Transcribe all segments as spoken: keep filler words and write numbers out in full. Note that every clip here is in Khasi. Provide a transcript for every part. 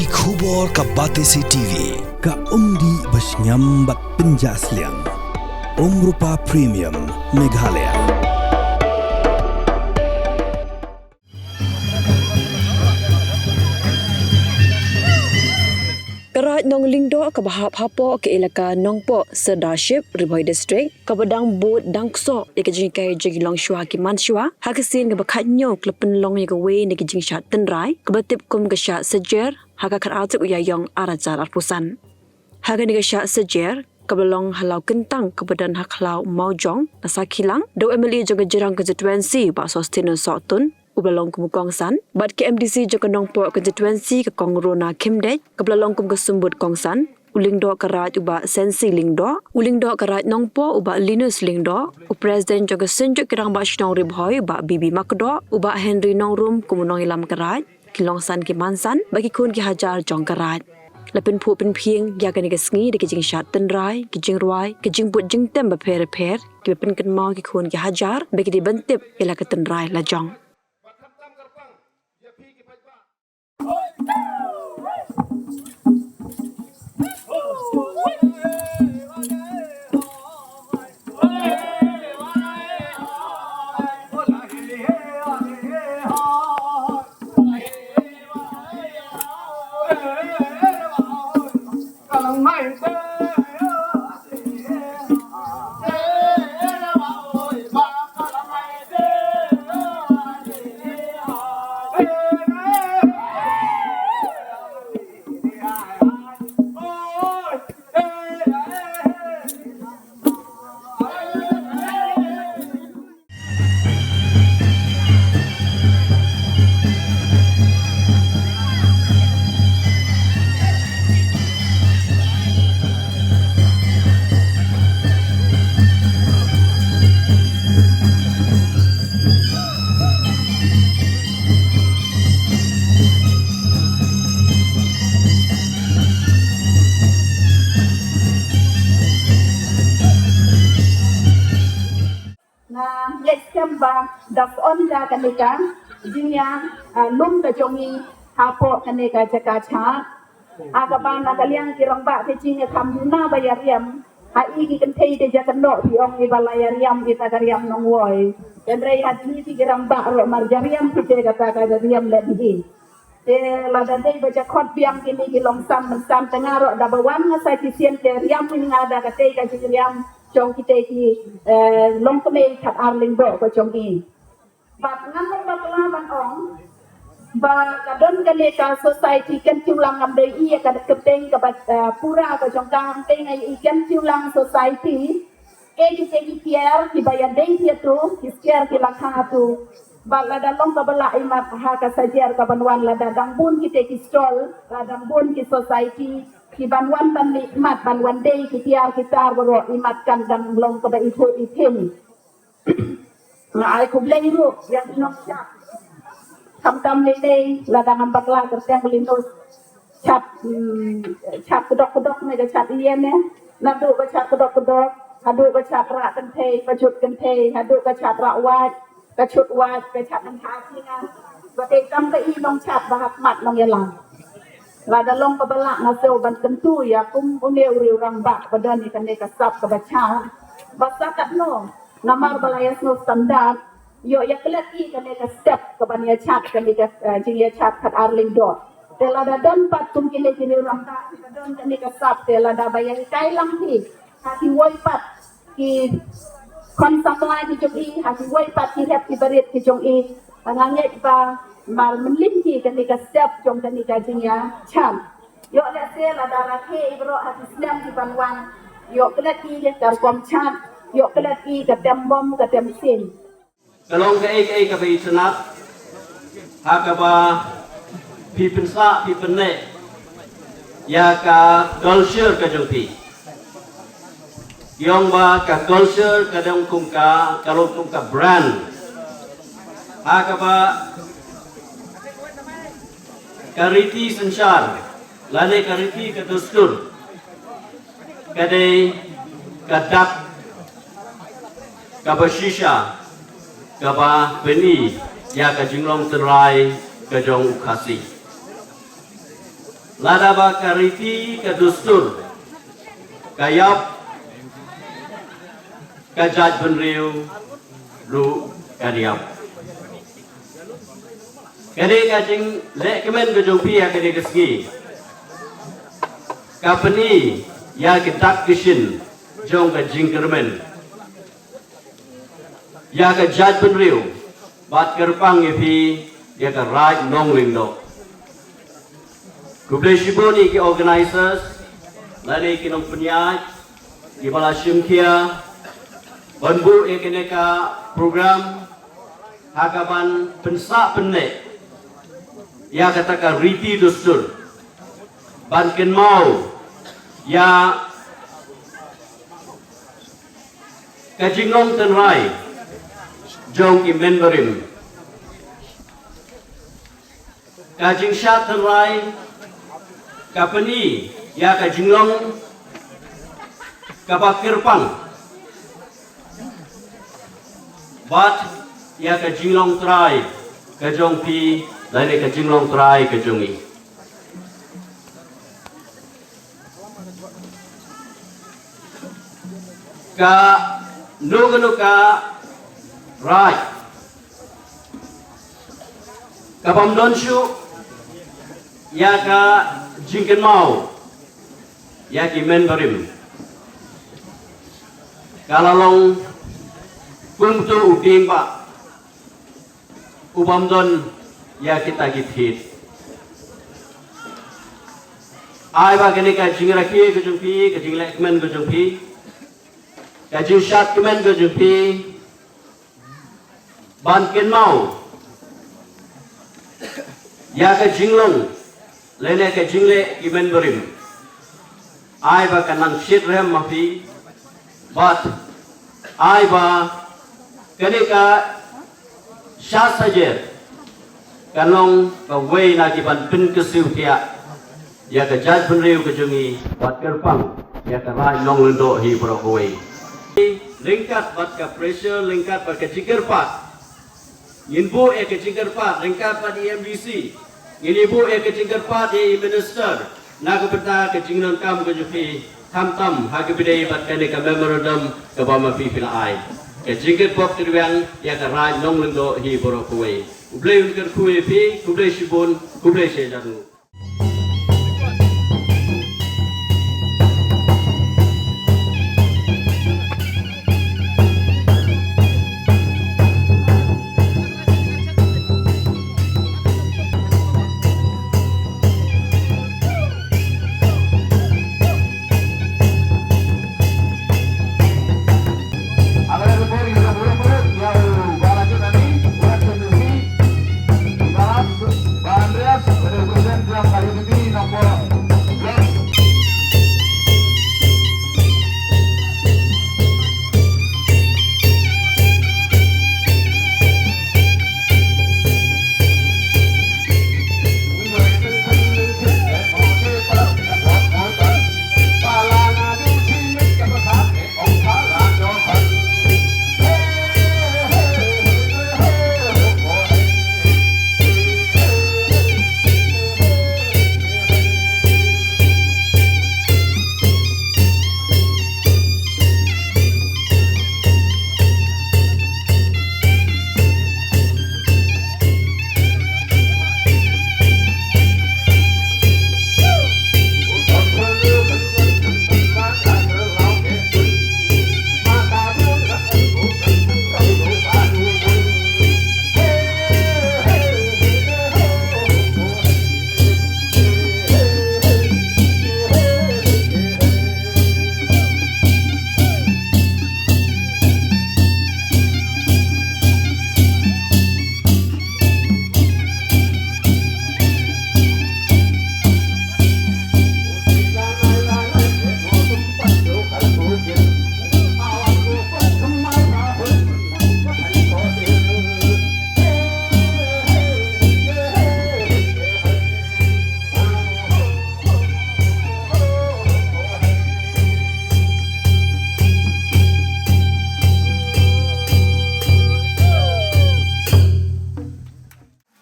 Ki khubor ka Batesi T V, ka umdih ba shngiam bad pynjah sliang. Umrupa Premium, Meghalaya. Ka Raid Nong Lyngdoh kaba hap hapoh ka elaka Nongpoh, Sirdarship, Ri Bhoi District, kaba dang bud dang ksoh ïa ka jinghikai jong ki longshuwa ki manshuwa, ha ka sien kaba khathynñiew ka la pynlong ïa kawei na ki jingshad tynrai kaba tip kum ka shad Sajer, ha ka khatar tarik u Ïaïong arhajar arphew san. Ha kane ka shad Sajer kaba long ha Lawkyntang kaba don ha khlaw Mawjong, na Sakhilang, da u M L A jong ka Jirang Constituency, Bah Sostino Sohtun, uba la long kum u kongsan, bad ka M D C jong ka Nongpoh Constituency, ka Kong Rona Khymdeit, kaba la long kum ka symbud kongsan, u Lyngdoh ka Raid u Bah Sensi Lyngdoh, u Lyngdoh ka Raid Nongpoh u Bah Linus Lyngdoh, u President jong ka Synjuk ki Rangbah Shnong Ri Bhoi u Bah B B Makdoh, u Bah Henry Nongrum kum u nongïalam ka Raid, ki longsan ki mansan bad ki khun ki hajar jong ka Raid. La pynphuh pynphieng ïa kane ka sngi da ki jingshad tynrai, ki jingrwai, ki jingbud jingtem bapher bapher, kiba pynkynmaw ki khun ki hajar ba ki dei ban tip ïa la ka tynrai lajong. Nga ngeit skhem ba da ka on da kane ka jingïa, ah, lum ka jong ngi hapoh kane ka jaka chad. Ha kaba na ka liang ki rangbah ki jingïakham duna ba ïa riam. Ha i ki kynthei te ja kynnoh phi ong i ba la ïa riam ita ka riam nongwoi. Hynrei ha jong ngi ki rangbah ruh mar ja riam phi te kata ka ja riam leh hi. Te lada dei ba ja khot biang kine ki longsan mynsan te nga ruh da ba wan nga sa shisien te riam hi nga da katei ka jingriam jong kitei ki, eh, longkmie khatar lyngdoh ka jong i. Bad ngan ong bakla ban ong ba ka don kane ka society Kynthiew Lang, ngam dei i ka kyrteng kaba, eh, pura ka jong ka, hangtei nga i Kynthiew Lang Society. Ki, ki, ki, ki tiar kiba ïadei ki atu, ki tiar ki la kha atu. Bad lada long kaba lah imat ha ka Sajer kaban wan, lada dang bun kite ki stall, lada dang bun ki society kiban wan ban leit mat ban wan dei ki tiar ki tar baroh, imat kan dang long kaba ithuh ithem. Nga ai khublei ruh ïa ki nongshad. Khamtam lei lei lada ngam bakla kyrteng Linus. Shad, mm, shad kdok kdok ne ka shad ïa ne. Naduh ka shad kdok kdok haduh ka shad rah kynthei, ka jut kynthei, haduh ka shad rah wait, ka jut wait, ka shad nang ha singa. Ba te kam ka i nongshad ba ha khmat nongïalam. Lada long kaba lah nga shu ban kyntu ïa kum une u riew rangbah ba don ïa kane ka sap kaba chah. Ba sa katno namar ba la ïa sngewthuh standard, ïoh ïa klet i kane ka step kaban ïa chad kane ka, eh, jingïa chad khatar lyngdoh. Te lada don pat kum kine kine u rangbah kiba don kane ka sap, te lada ba ïa hikai lang hi ha kiwei pat ki khon samla ki jong i, ha kiwei pat ki hep ki barit ki jong i. Nga ngeit ba mar mynlin hi kane ka step jong kane ka jingïa chad. Ïoh lehse lada rakhe i baroh ha ki snem kiban wan, ïoh klet i ka rukom chad, ïoh klet i ka tem bom ka tem sien. Ka long kaei kaei kaba itynnad ha kaba phi pynsah phi pynneh ïa ka culture ka jong phi. Ki ong ba ka culture ka dang kum ka, ka long kum ka brand. Ha kaba ka riti synshar lane ka riti ka dustur ka dei ka dak kaba shisha kaba pyni ïa ka jinglong tynrai ka jong u Khasi. Lada ba ka riti ka dustur ka ïap, ka jaitbynriew ruh kan ïap. Kane ka jinglehkmen ka jong phi ha kane ka sngi ka pyni ïa ka dak ka shin jong ka jingkyrmen ïa ka jaitbynriew bad kyrpang ïa phi ïa ka Raid Nonglyngdoh. Khublei shibun ïa ki organisers lane ki nongpynïaid kiba la shim khia ban buh ïa kane ka program ha kaban pynsah pynneh ïa kata ka riti dustur ban kynmaw ïa ka jinglong tynrai jong ki mynbarim. Ka jingshad tynrai ka pyni ïa ka jinglong kaba kyrpang bad ïa ka jinglong trai ka jong phi lane ka jinglong trai ka jong ngi. Kano kano ka raid kabym don shuh ïa ka jingkynmaw ïa ki mynbarim, ka la long kumto u dieng ba u bym don ïa kita ki thied. Ai ba kane ka jingrakhe ka jong phi, ka jinglehkmen ka jong phi, ka jingshad kmen ka jong phi ban kynmaw ïa ka jinglong lane ka jingleh ki mynbarim. Ai ba kan nang shit rem ma phi bad ai ba kane ka shad sajer kan long kawei na ki ban pynkhuslai ïa ka jaitbynriew ka jong ngi bad kyrpang ïa ka Raid Nonglyngdoh hi baroh kawei. Ryngkat bad ka pressure, ryngkat bad ka jingkyrpad, ngin buh ïa ka jingkyrpad ryngkat bad i M D C. Ngin ïa buh ïa ka jingkyrpad ïa i minister na ka bynta ka jingdonkam ka jong phi, khamtam ha kaba ïadei bad kane ka memorandum kaba ma phi phi la ai. Ka jingkyrpad ka dei ïa ka Raid Nonglyngdoh hi baroh kawei. U Blei un kyrkhu ïa phi, khublei shibun, khublei shihajar nguh.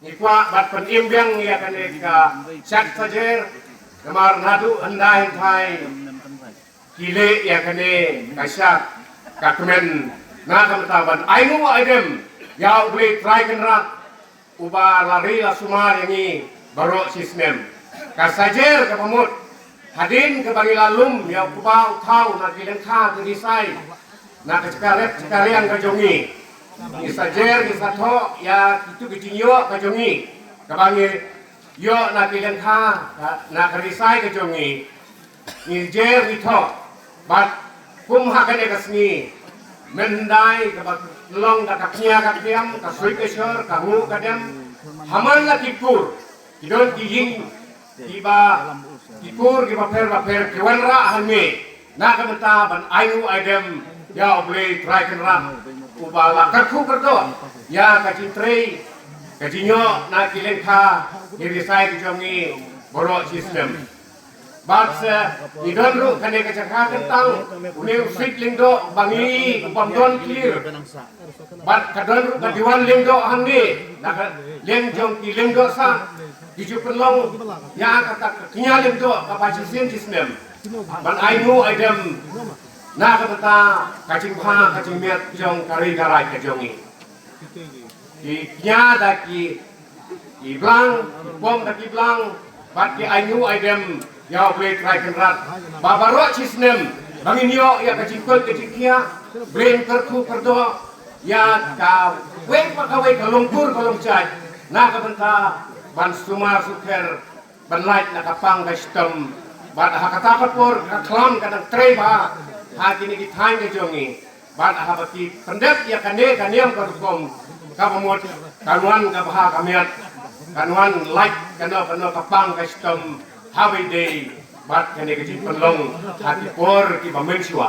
Ngi kwah ban pynim biang ïa kane ka shad sajer Namar naduh hyndai hynthai ki leh ïa kane ka shad ka kmen, na ka bynta ban ainguh aidem ïa U Blei Trai Kynrad uba la ri la sumar ïa ngi baroh shisnem. Ka sajer kaba mut, hadien kaba ngi la lum ïa u kba u thaw na ki lyngkha ki risai na ka jaka rep jaka riang ka jong ngi, ngi sajer ngi sa thoh ïa kitu ki jingïoh ka jong ngi kaba ngi ïoh na ki lyngkha, na ka risai ka jong ngi. Ngi jer ngi thoh, bad kum ha kane ka sngi, mynhyndai kaba long da ka kñia ka kdiam, ka suit ka shor, ka nguh ka dem, ha man la ki kur ki don ki ïing kiba, ki kur kiba pher ba pher ki wanrah hangne na ka bynta ban ainguh aidem ïa U Blei Trai Kynrad uba la kyrkhu kyrdoh ïa ka jingtrei ka jingïoh na ki lyngkha ki risai ki jong ngi baroh shisnem. Bad sa ngi don ruh kane ka jaka kyntang, une u suit lyngdoh ba ngi u bym don clear. Bad ka don ruh ka diwan lyngdoh hangne na ka liang jong ki lyngdoh sah, ki ju pynlong ïa kata ka kñia lyngdoh kaba shisien shisnem ban ainguh aidem na ka bynta ka jingbha ka jingmiat jong ka ri ka raij ka jong ngi. Ki kñia da ki, ki blang, ki pom da ki blang, bad ki ainguh aidem ïa U Blei Trai Kynrad ba baroh shisnem ba ngin ïoh ïa ka jingkoit ka jingkhiah, Blei un kyrkhu kyrdoh ïa kawei pa kawei ka longkur ka longjait na ka bynta ban sumar sukher, ban lait na ka pang ka shitom. Bad ha kata ka por ka khlam ka dang trei bha ha kine ki thaiñ ka jong ngi. Bad haba ki pyndep ïa kane ka niam ka rukom, kaba mut kan wan ka bha ka miat, kan wan lait kano kano ka pang ka shitom ha ba ïadei bad kane ka jingpynlong ha ki por kiba mynshuwa.